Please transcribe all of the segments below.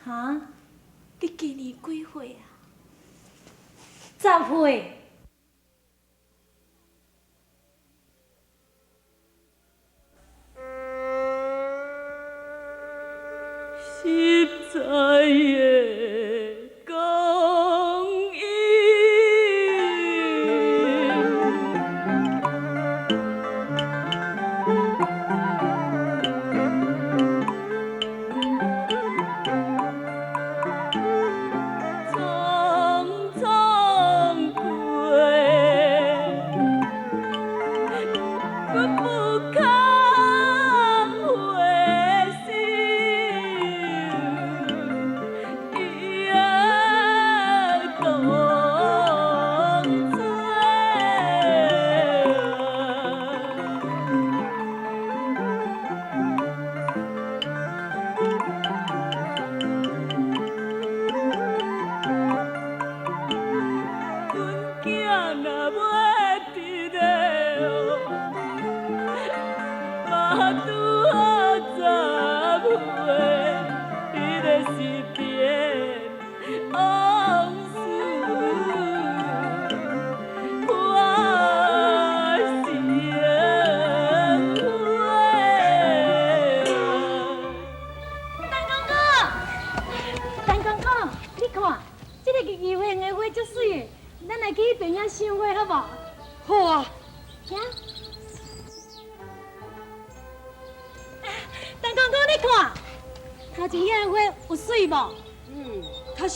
哈？你今年幾歲啊？10歲。實在的光陰，匆匆過，阮不堪回首。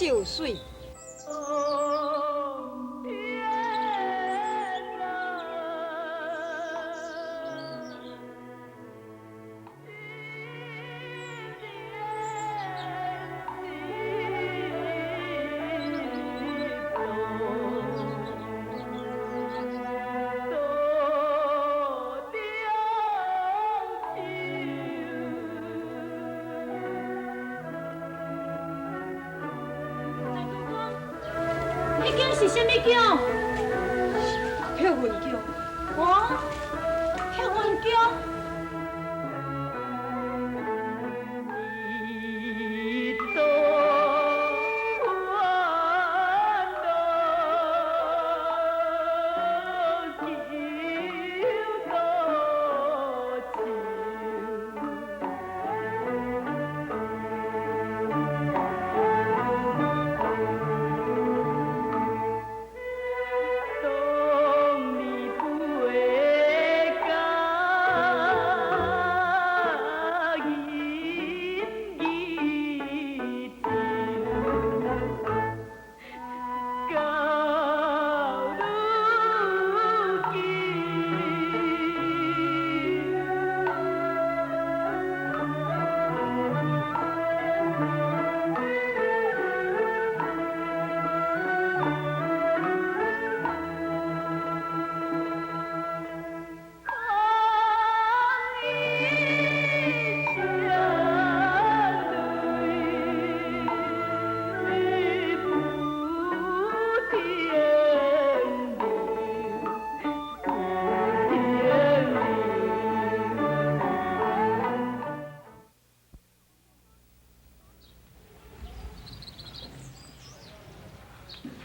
有水。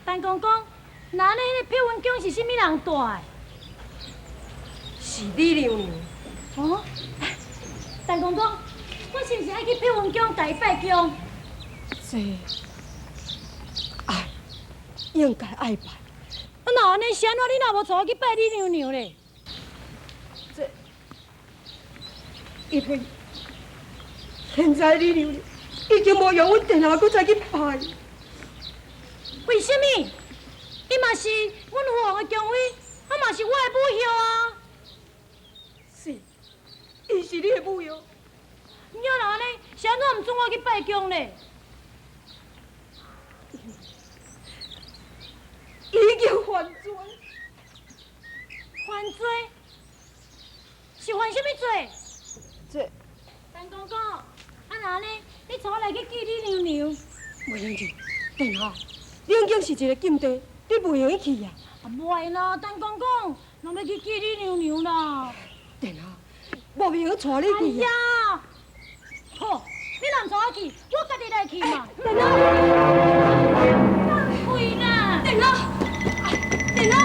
陈公公，那呢？彼个碧云宫是啥物人住的？是李娘娘。哦，陈公公，我是毋是爱去碧云宫共伊拜供？这爱应该爱拜。啊，若按呢，是按怎你若无带我去拜李娘娘咧？这，因为现在李娘娘已经无用阮殿下阁再去拜。为啥物？伊嘛是阮父王的宫妃，啊嘛是我的母后啊。是，伊是你的母后。你若按呢，是按怎毋准我去拜宫咧？伊已经犯罪。犯罪？是犯啥物罪？这，陈公公，啊若按呢，你带我来去见李娘娘。袂用去，殿下。冷宫是一个禁地，你袂用去啊！啊，袂啦，陈公公，人欲去见李娘娘啦。殿下，无朋友带你去。哎呀，好，你若毋带我去，我家己来去。去嘛。电脑，放开啦！电脑，电脑，电脑。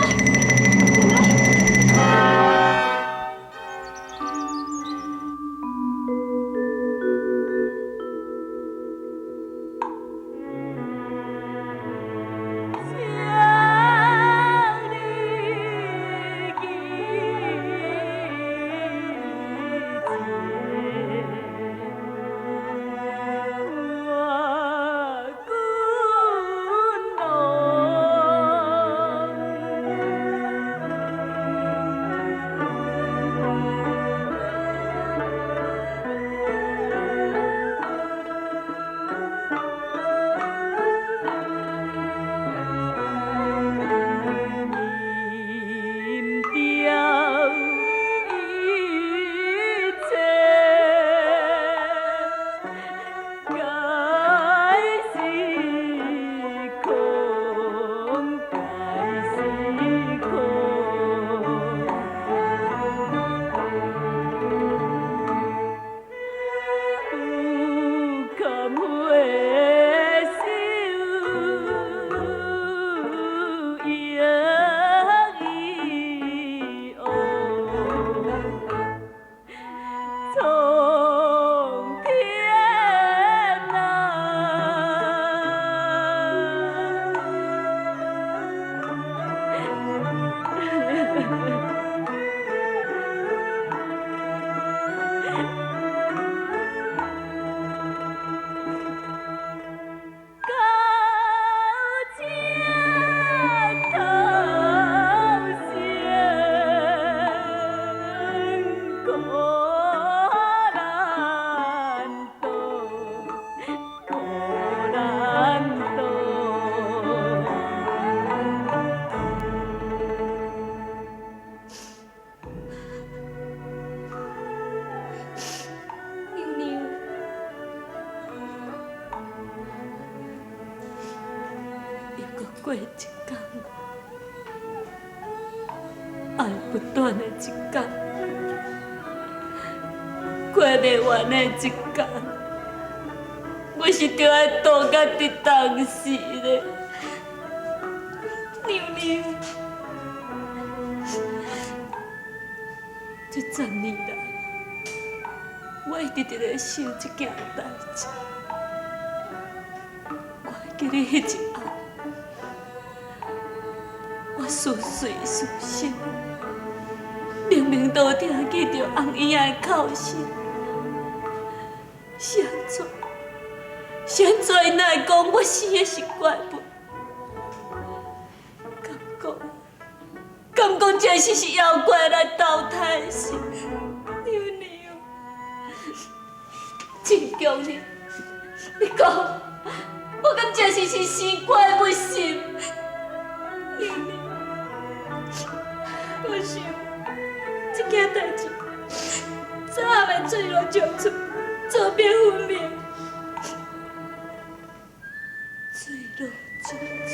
过一天，爱不断的一天，过袂完的一天，我是著爱度到伫当时咧，娘娘，这十年来，我一直伫咧想这件代志，我会记得彼一暗。我思随思想，明明都听见著红婴仔的哭声，是按怎？是按怎？𪜶会讲我生的是怪物？敢讲？敢讲这是是妖怪来投胎是？娘娘，真强你，你讲，我敢这是是生怪物是？娘娘。我想，这件代志早暗会水落石出，做变分明。水落石出，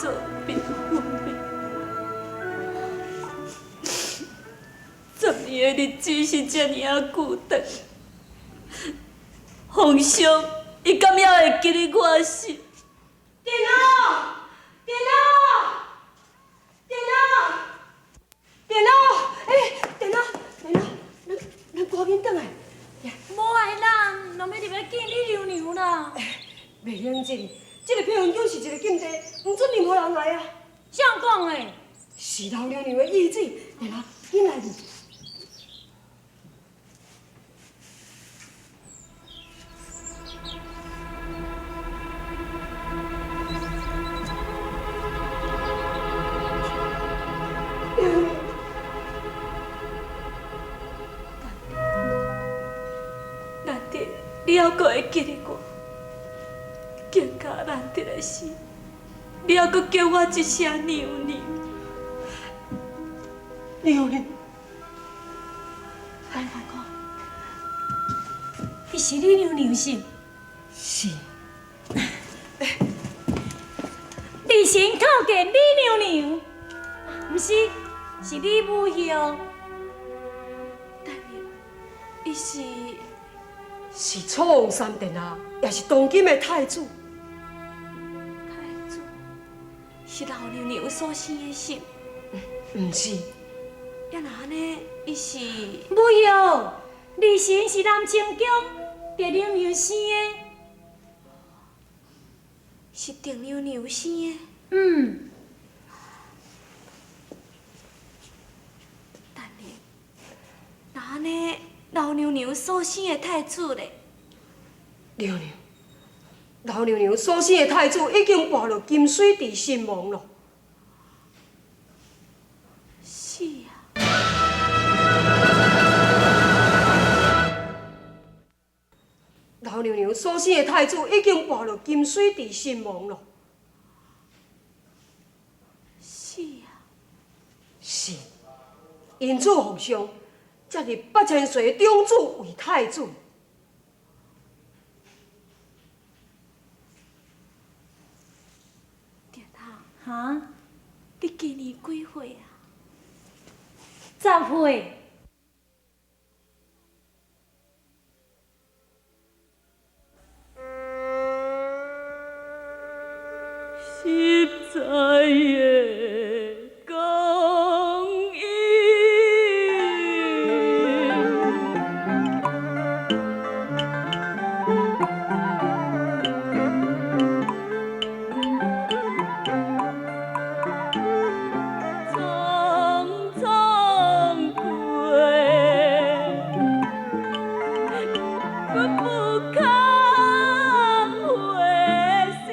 做变分明。十年的日子是这尔仔久长，皇上伊敢犹会记得我是？电脑，电脑。电脑，电脑，欸，电脑，电脑，咱咱赶紧转来。无爱啦，人欲入来见你娘娘啦。袂用这个，这个披云宫是一个禁地，毋准任何人来啊。谁讲的？是老娘娘的意志。电脑，紧来。你犹阁会记得我，更加难得的是，你犹阁叫我一声娘娘。娘娘，讲看看，伊是你娘娘是？是。你先叩见李娘娘，毋是，是李母后。等下，伊是是楚王三殿下，也是當今的太子。太子是老娘娘所生的是？毋是。也若按呢，伊是？不哟，二神是南清宮鄭娘娘生的。是鄭娘娘生的。嗯。等下，若按呢，老娘娘所生的太子咧？娘娘，老娘娘所生的太子已經跋落金水池身亡咯。是啊。老娘娘所生的太子已經跋落金水池身亡咯。是啊。是，因此皇上才立八千歲長子為太子。殿下，哈？你今年幾歲啊？10歲。實在的光陰，匆匆過，阮不堪回首。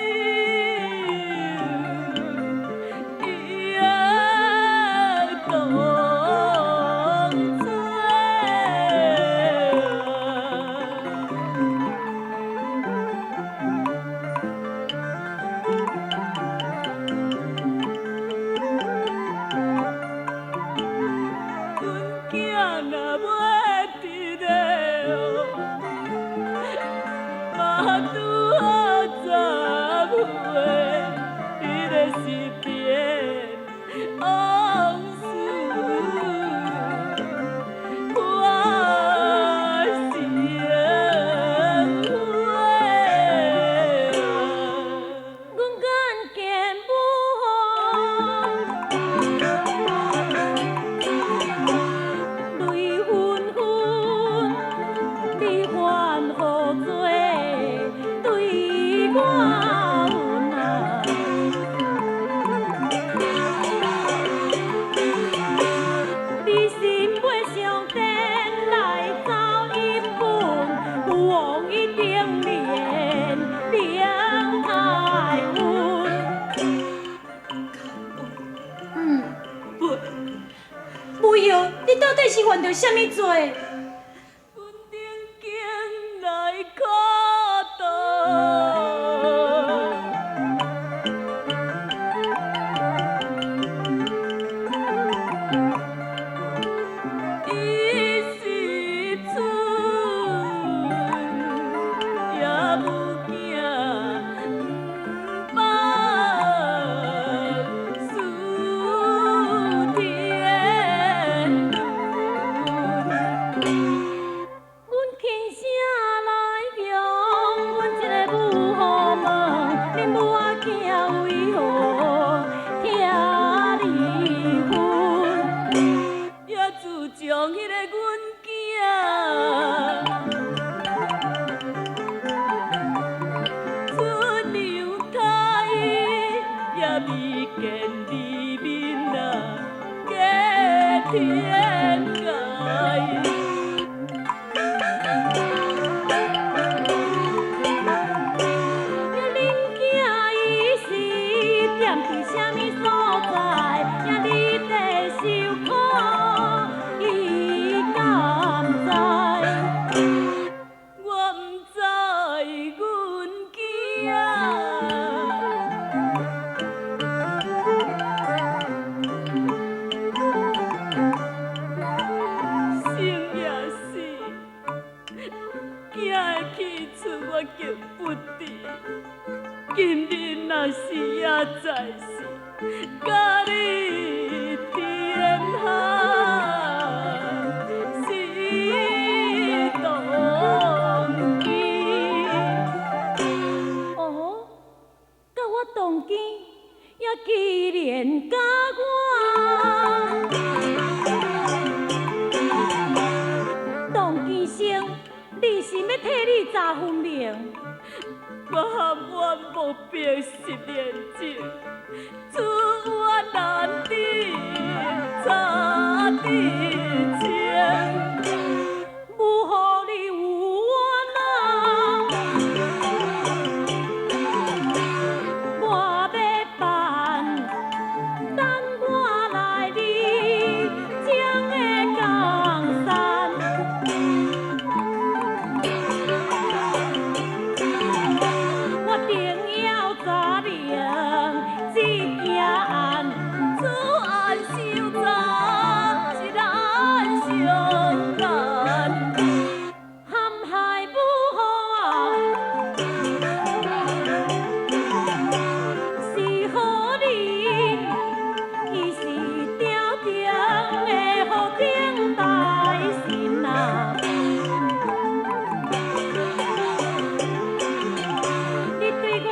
你到底是犯著啥物罪？阮冷经來苦度。伊是出也無驚，毋捌输天倫。阮轻声來向阮這个母后問，恁母仔囝為何疼離分？也自從彼个阮囝出娘胎，也未見你面啊，過天涯。呀，恁囝伊是踮佇啥物所在？呀，你在受苦，伊敢知？我毋知阮囝生也死，囝的去处我更不知。今日若是猶在世，佮你天下是同居。定是欲替你查分明。我含冤无白10年前，此冤难治，查得清。母予你有冤啊，我欲办，等我来你将的江山。我定要查明这件案，此案相查是难上难。陷害母后啊，是何人？伊是朝廷的好顶大臣啊！你对我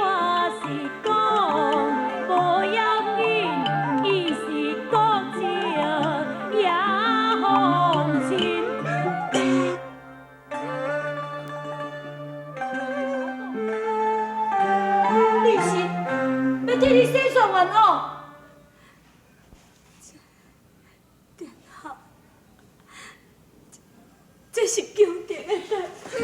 是讲无要紧，伊是国情也风尘。律师，欲替你洗刷冤枉。殿下，这是宫廷的代志。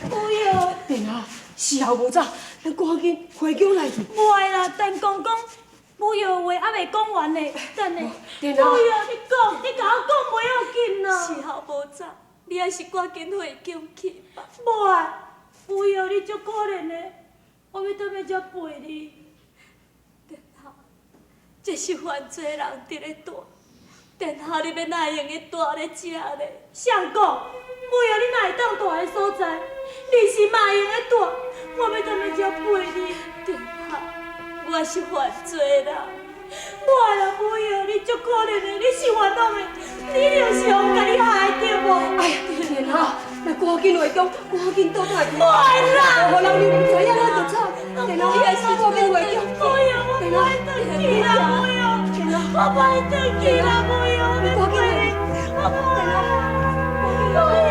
不要，殿下，时候无早，咱赶紧回宫来去。袂啦，陈公公，母药话犹未讲完呢，等下。殿下母药，你讲，你共我讲袂要紧啦。时候无早，你还是赶紧回宫去吧。袂，母药你足可怜的，我欲踮咧遮陪你。殿下，这是犯罪人伫咧蹛，殿下你欲哪会用得蹛咧遮呢？谁讲？母药你哪会当蹛彼所在？你是嘛会用得蹛，我欲踮咧遮陪你。殿下，我是犯罪人。袂啦，母药，你足可怜的，你是冤枉的，你就是予人共你害的对无？哎呀，殿下，咱赶紧回宫，赶紧倒转来去。袂啦，予人你毋知影，咱就惨。殿下，你赶紧回宫。母药，我袂转去啦，母药，我袂转去啦，母药，我欲陪你，我袂。